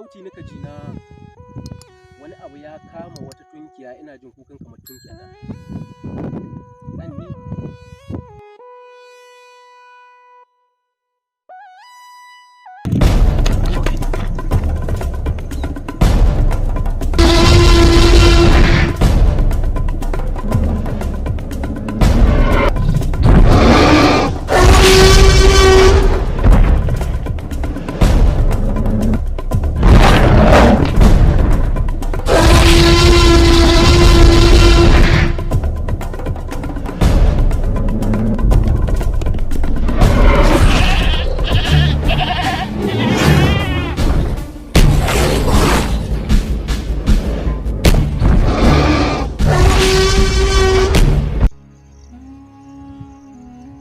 Sauti nika ji na wani abu ya kama wata tunkiya, ina jin kukan kamar tunkiya ta. Nan ne.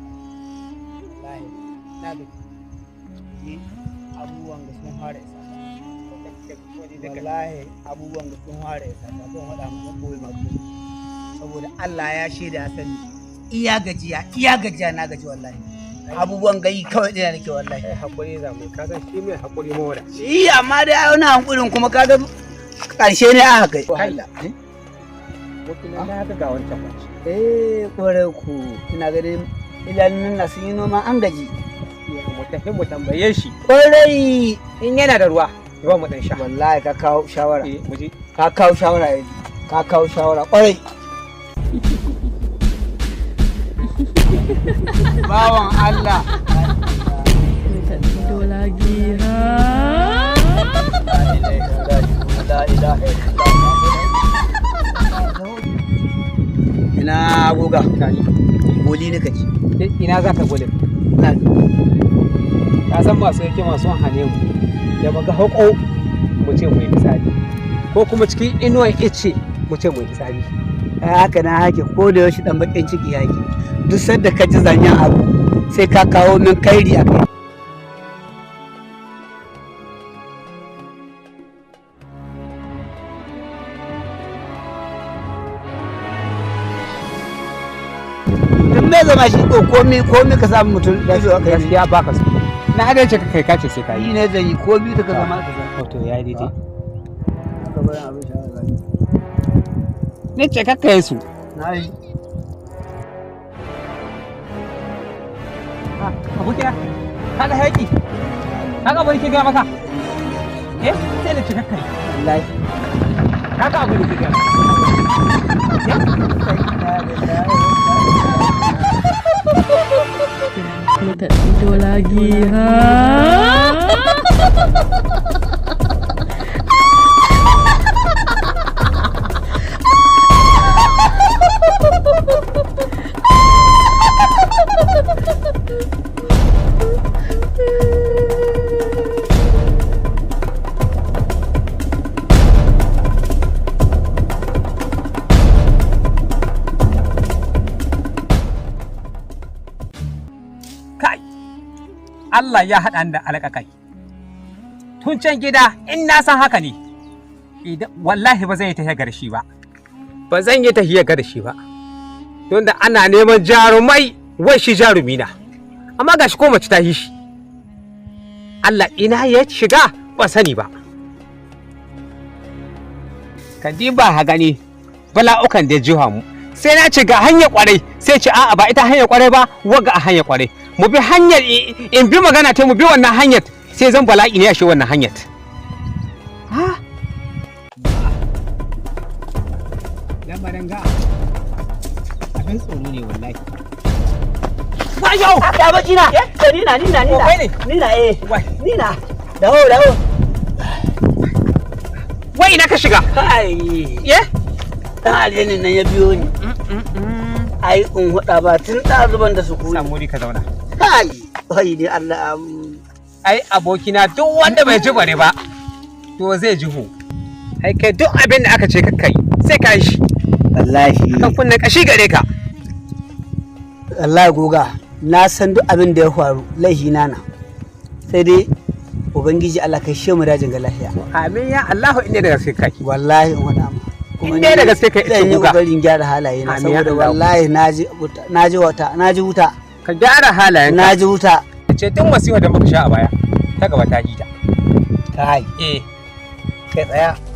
Wallahi na gaji ni, abubuwan da sun fara isa. Wallahi abubuwan da sun fara isa ta don faɗa maka koyi mako, saboda Allah ya shaida ya sani, iya gajiya, iya gajiya, na gaji wallahi. Abubuwan gayi kawai ɗaya nake wallahi. Ai hakuri za mu, ka san shi mai hakuri mawada. Shi amma dai ai wani hankulin kuma kaga ƙarshe ne aka kai wahala. Wakilin na haka ga wancan kwanci. Eh, kwarai ku, ina ganin idanun na sun yi noma an gaji. Mu tafi mu tambaye shi. Kwarai. In yana da ruwa ya ba mu dan sha. Wallahi ka kawo shawara. Eh, mu je. Ka kawo shawara yanzu, ka kawo shawara kwarai, bawan Allah. Minta tidur lagi. Ha? La ilaha illallah. Ina goga boli ne kaji. Ina za ka gulin? Na. Ka san masu hikima sun hane mu da muga hako mu ce mu yi fitsari, ko kuma cikin inuwar ice mu ce mu yi fitsari. Ai haka na hake ko da yaushe dan bakin ciki yake. Duk sanda ka ji zanyen abu sai ka kawo min kairi a kai. Tun mai zama shi ko komi komi ka samu mutum da shi aka yi. Gaskiya baka so na hada ce ka kai kace sai ka yi yi. Ne zan yi komi ka zama ka zama. To ya daidai. Haka bayan abin sha'awa zan yi. Ne ce ka kai su. Na yi. Abokina, kaga hayaki, kaga abu da ke gaya maka, eh, sai da cika kai. Wallahi. Kaga abu da ke gaya maka. Minta tidur lagi. Ha? Kai, Allah ya haɗa ni da alaƙaƙai tun can gida. In na san haka ne idan wallahi ba zan yi tafiya garshi ba, ba zan yi tafiya garshi ba, don da ana neman jarumai, wai shi jarumi na, amma gashi ko mace ta yi shi. Allah ina ya shiga ba sani ba. Ka ba ha gani bala'ukan da jiha mu, sai na ce ga hanyar kwarai, sai ce a'a, ba ita hanyar kwarai ba, waga a hanyar kwarai mu bi hanyar in bi magana ta mu bi wannan hanyar, sai zan bala'i ne a shi wannan hanyar. Ha, lamarin ga abin tsoro ne wallahi. Wayo! Ya baki na. Ni na, ni na, ni na. Kai ne? Ni na, eh. Wai. Ni na. Dawo, dawo. Wai ina ka shiga? Kai. Ye. Dan aljenin nan ya biyo ni. Ai in huda ba tun ɗazuban da sukuni. Samu wuri ka zauna. Kai. Ai ne Allah. Ai abokina, duk wanda bai ji bare ba to zai ji hu. Ai kai duk abin da aka ce ka kai sai ka yi shi. Wallahi. Kan kunne kashi gare ka. Wallahi goga, na san duk abin da ya faru laifi na na. Sai dai Ubangiji Allah kai shi mu dajin ga lafiya. Amin ya Allahu, inda da gaske kake. Wallahi in faɗa ma. Kuma In dai da gaske kai zan yi ita kuka. ƙoƙarin gyara halaye na Amin ya saboda Allah. wallahi naji wuta, naji wuta, naji wuta. Ka gyara halayen ka. Naji wuta. Ce duk masifa da muka sha a baya ta gaba ta yi ta. Kai. Eh. Kai tsaya.